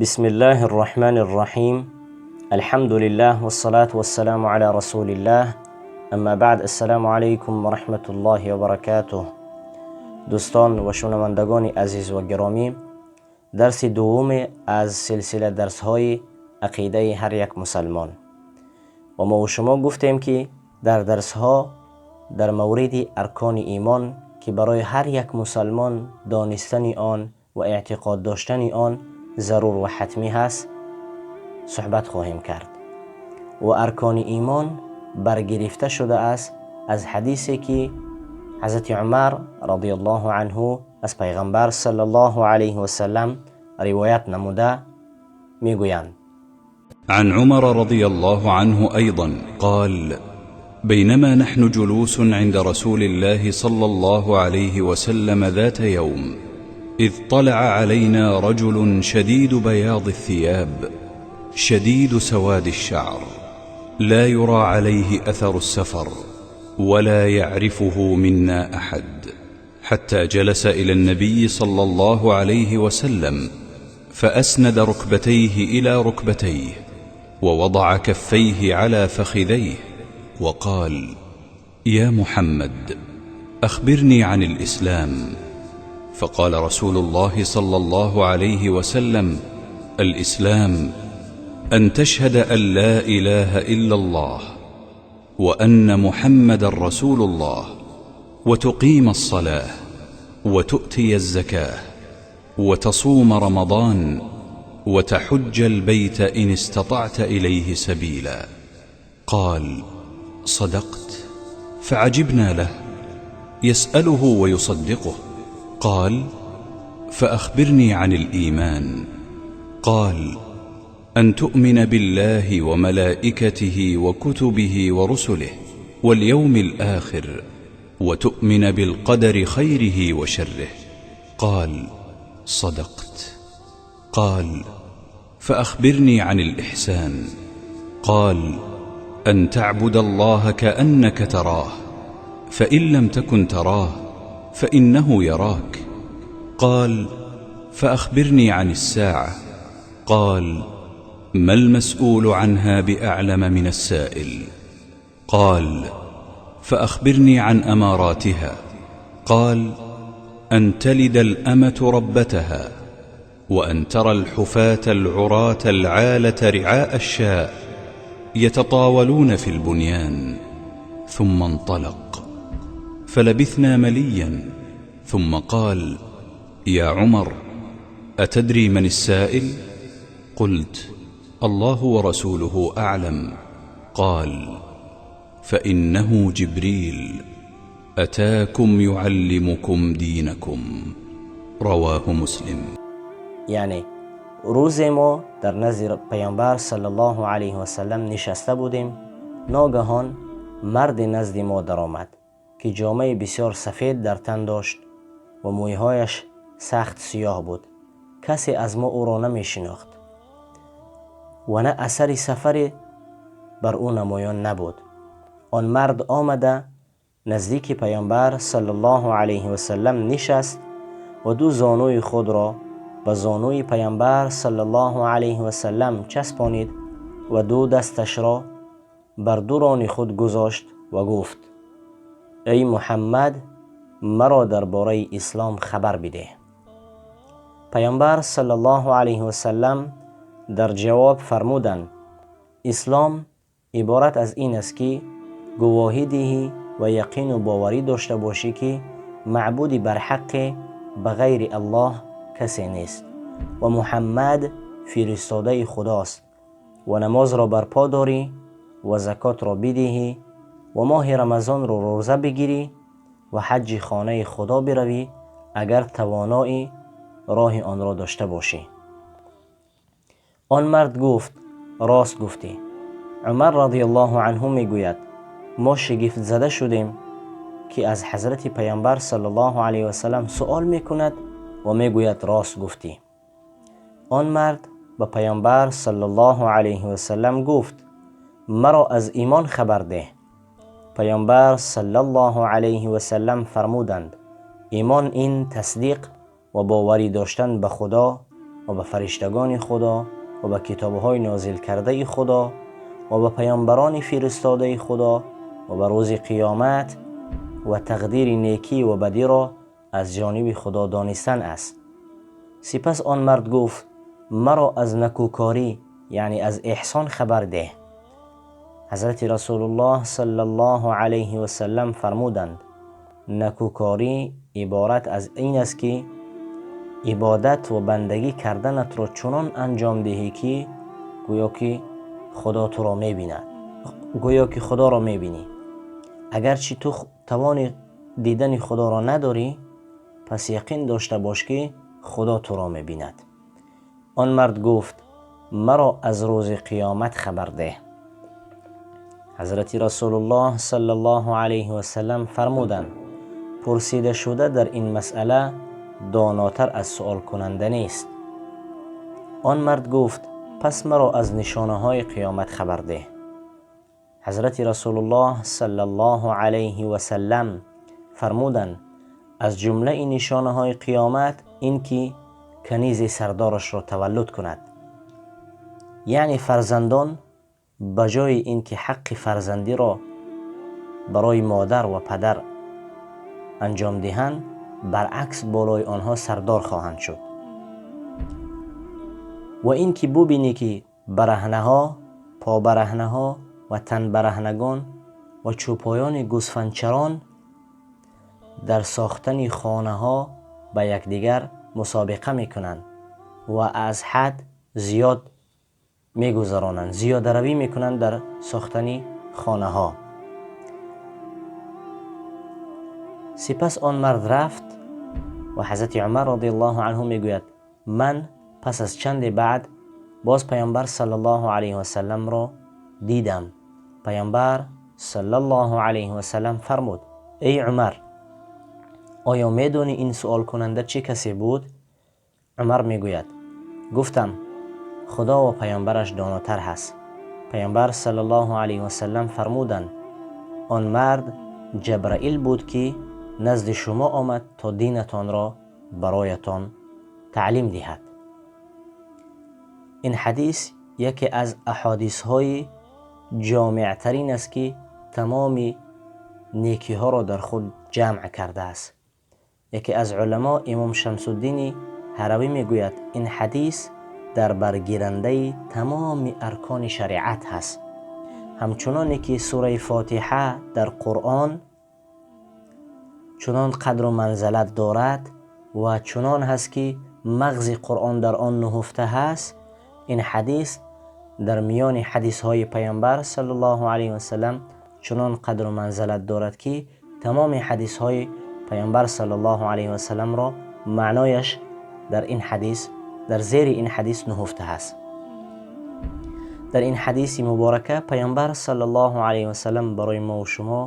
بسم الله الرحمن الرحیم. الحمد لله والصلاة والسلام على رسول الله. اما بعد، السلام علیکم و رحمت الله و برکاته. دوستان و شنوندگان عزیز و گرامی، درس دوم از سلسله درس های عقیده هر یک مسلمان و ما و شما گفتیم که در درس ها در مورد ارکان ایمان که برای هر یک مسلمان دانستن آن و اعتقاد داشتن آن ضرور و حتمی هست صحبت خواهیم کرد و ارکان ایمان برگرفته شده است از حدیثی که حضرت عمر رضی الله عنه از پیغمبر صلی الله علیه و سلم روایت نموده میگویند: عن عمر رضي الله عنه أيضا قال: بينما نحن جلوس عند رسول الله صلى الله عليه وسلم ذات يوم، إذ طلع علينا رجل شديد بياض الثياب، شديد سواد الشعر، لا يرى عليه أثر السفر، ولا يعرفه منا أحد، حتى جلس إلى النبي صلى الله عليه وسلم، فأسند ركبتيه إلى ركبتيه، ووضع كفيه على فخذيه، وقال: يا محمد، أخبرني عن الإسلام. فقال رسول الله صلى الله عليه وسلم: الإسلام أن تشهد أن لا إله إلا الله، وأن محمدا رسول الله، وتقيم الصلاة، وتؤتي الزكاة، وتصوم رمضان، وتحج البيت إن استطعت إليه سبيلا. قال: صدقت. فعجبنا له، يسأله ويصدقه. قال: فأخبرني عن الإيمان. قال: أن تؤمن بالله وملائكته وكتبه ورسله واليوم الآخر، وتؤمن بالقدر خيره وشره. قال: صدقت. قال: فأخبرني عن الإحسان. قال: أن تعبد الله كأنك تراه، فإن لم تكن تراه فإنه يراك. قال: فأخبرني عن الساعة. قال: ما المسؤول عنها بأعلم من السائل. قال: فأخبرني عن أماراتها. قال: أن تلد الأمة ربتها، وأن ترى الحفاة العراة العالة رعاء الشاء يتطاولون في البنيان. ثم انطلق، فلبثنا مليا، ثم قال: يا عمر، أتدري من السائل؟ قلت: الله ورسوله أعلم. قال: فإنه جبريل أتاكم يعلمكم دينكم. رواه مسلم. یعنی روز ما در نزد پیامبر صلی الله علیه و سلم نشسته بودیم، ناگهان مرد نزد ما درآمد که جامه بسیار سفید در تن داشت و مویهایش سخت سیاه بود. کسی از ما او را نمی شناخت و نه اثر سفری بر او نمایان نبود. آن مرد آمده نزدیک پیامبر صلی الله علیه و سلم نشست و دو زانوی خود را به زانوی پیامبر صلی الله علیه و سلم چسبانید و دو دستش را بر دو ران خود گذاشت و گفت: ای محمد، مرا درباره اسلام خبر بده. پیامبر صلی الله علیه و سلم در جواب فرمودند: اسلام عبارت از این است که گواهی دهی و یقین و باوری داشته باشی که معبودی بر حق به غیر الله کسی نیست و محمد فرستاده خداست، و نماز را برپا داری و زکات را بدهی و ماه رمضان را روزه بگیری و حج خانه خدا بروی اگر توانایی راه آن را داشته باشی. آن مرد گفت: راست گفتی. عمر رضی الله عنه میگوید: ما شگفت زده شدیم که از حضرت پیامبر صلی الله علیه و سلم سوال میکند و میگوید راست گفتی. آن مرد به پیامبر صلی الله علیه و سلم گفت: مرا از ایمان خبر ده. پیامبر صلی الله علیه و سلم فرمودند: ایمان این تصدیق و باوری داشتن به خدا ва ба фариштагони Худо ва ба китобҳои нозил кардаи Худо ва ба паёмбарони фиристодаи Худо ва ба рӯзи қиёмат ва тақдири некӣ ва бадиро аз ҷониби Худо донистан аст. Сипас он мард гуфт: маро аз накӯкорӣ, яъне аз эҳсон хабар деҳ. Ҳазрати Расулуллоҳ саллаллоҳу алайҳи васаллам фармуданд: накӯкорӣ иборат аз ин аст ки ибодат ва бандагӣ карданатро чунон анҷом диҳӣ, ки гӯё ки Худо туро мебинад, гӯё ки Худоро мебинӣ. Агарчи ту тавони дидани Худоро надорӣ, пас яқин дошта бош, ки Худо туро мебинад. Он мард гуфт: маро аз рӯзи қиёмат хабар деҳ. Ҳазрати Расулуллоҳ саллаллоҳу алайҳи васаллам фармуданд: пурсида шуда дар ин масъала донотар аз суолкунанда нест. Он мард гуфт: пас маро аз нишонаҳои қиёмат хабар деҳ. Ҳазрати Расулуллоҳ саллаллоҳу алайҳи васаллам фармуданд: аз ҷумлаи нишонаҳои қиёмат ин ки канизи сардорашро таваллуд кунад. Яъне фарзандон ба ҷои ин ки ҳаққи фарзандиро барои модар ва падар анҷом диҳанд, баръакс болои онҳо сардор хоҳанд шуд. Ва ин ки бубинӣ ки бараҳнаҳо, побараҳнаҳо ва танбараҳнагон ва чӯпоёни гӯсфандчарон дар сохтани хонаҳо ба якдигар мусобиқа мекунанд ва аз ҳад зиёд мегузаронанд, зиёдаравӣ мекунанд дар сохтани хонаҳо. Сипас он мард рафт ва Ҳазрати Умар радиаллоҳу анҳу мегӯяд: ман пас аз чанде баъд боз Паёмбар саллаллоҳу алайҳи васалламро дидам. Паёмбар саллаллоҳу алайҳи васаллам фармуд: эй Умар, оё медонӣ ин суолкунанда чӣ касе буд? Умар мегӯяд: гуфтам, Худо ва паёмбараш донотар ҳаст. Паёмбар саллаллоҳу алайҳи васаллам фармуданд: он мард Ҷабраил буд, ки назди шумо омад то динатонро бароятон таълим диҳад. Ин ҳадис яке аз аҳодисҳои ҷомеътарин аст, ки тамоми некиҳоро дар худ ҷамъ кардааст. Яке аз уламо, Имом Шамсуддини Ҳаравӣ, мегӯяд: ин ҳадис дар баргирандаи тамоми аркони шариат ҳаст. Ҳамчуноне ки сураи Фотиҳа дар Қуръон чунон қадру манзалат дорад ва чунон ҳаст, ки мағзи Қуръон дар он нуҳуфта ҳаст, ин ҳадис дар миёни ҳадисҳои Паёмбар саллаллоҳу алайҳи васаллам чунон қадру манзалат дорад, ки тамоми ҳадисҳои Паёмбар саллаллоҳу алайҳи васалламро маънояш дар ин ҳадис, дар зери ин ҳадис нуҳуфта ҳаст. Дар ин ҳадиси муборака Паёмбар саллаллоҳу алайҳи васаллам барои мо ва шумо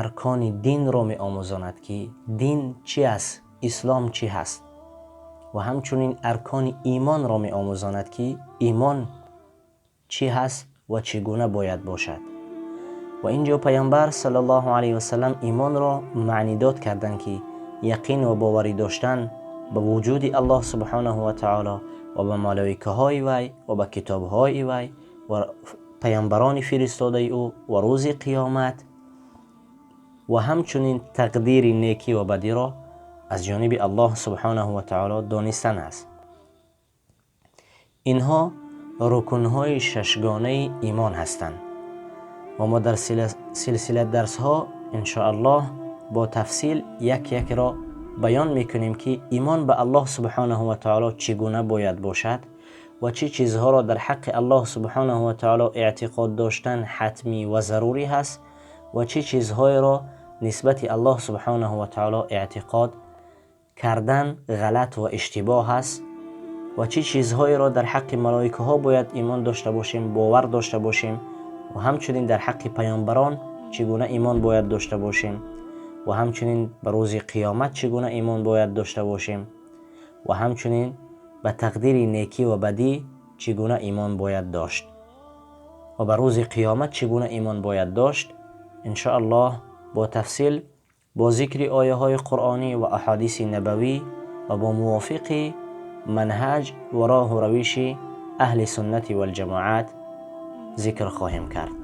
аркони динро меомӯзонад, ки дин чӣ аст, ислом чӣ ҳаст, ва ҳамчунин аркони имонро меомӯзонад, ки имон чӣ ҳаст ва чӣ гуна бояд бошад. Ва инҷо Паёмбар саллаллоҳу алайҳи васаллам имонро маънидод карданд, ки яқин ва боварӣ доштан ба вуҷуди Аллоҳ субҳонаҳу ва таоло ва ба малоикаҳои вай ва ба китобҳои вай ва паёмбарони фиристодаи ӯ ва рӯзи қиёмат ва ҳамчунин тақдири некӣ ва бадиро аз ҷониби Аллоҳ субҳонаҳу ва таоло донистан аст. Инҳо рукунҳои шашгонаи имон ҳастанд ва мо дар силсила дарсҳо иншоаллоҳ бо тафсил як якро баён мекунем, ки имон ба Аллоҳ субҳонаҳу ва таоло чӣ гуна бояд бошад ва чӣ чизҳоро дар ҳаққи Аллоҳ субҳонаҳу ва таоло эътиқод доштан ҳатмӣ ва зарурӣ ҳаст ва чӣ чизҳоеро нисбати Аллоҳ субҳонаҳу ва таоло эътиқод кардан ғалат ва иштибоҳ аст ва чӣ чизҳоеро дар ҳаққи малоикаҳо бояд имон дошта бошем, бовар дошта бошем ва ҳамчунин дар ҳаққи паёмбарон чӣ гуна имон бояд дошта бошем ва ҳамчунин ба рӯзи қиёмат чӣ гуна имон бояд дошта бошем ва ҳамчунин ба тақдири некӣ ва бадӣ чӣ гуна имон бояд дошт ва ба рӯзи қиёмат чӣ гуна имон бояд дошт. Иншоаллоҳ бо тафсил, бо зикри ояҳои қуръонӣ ва аҳодиси набавӣ ва бо мувофиқи Манҳаҷ ва роҳу равиши аҳли суннати валҷамоат зикр хоҳем кард.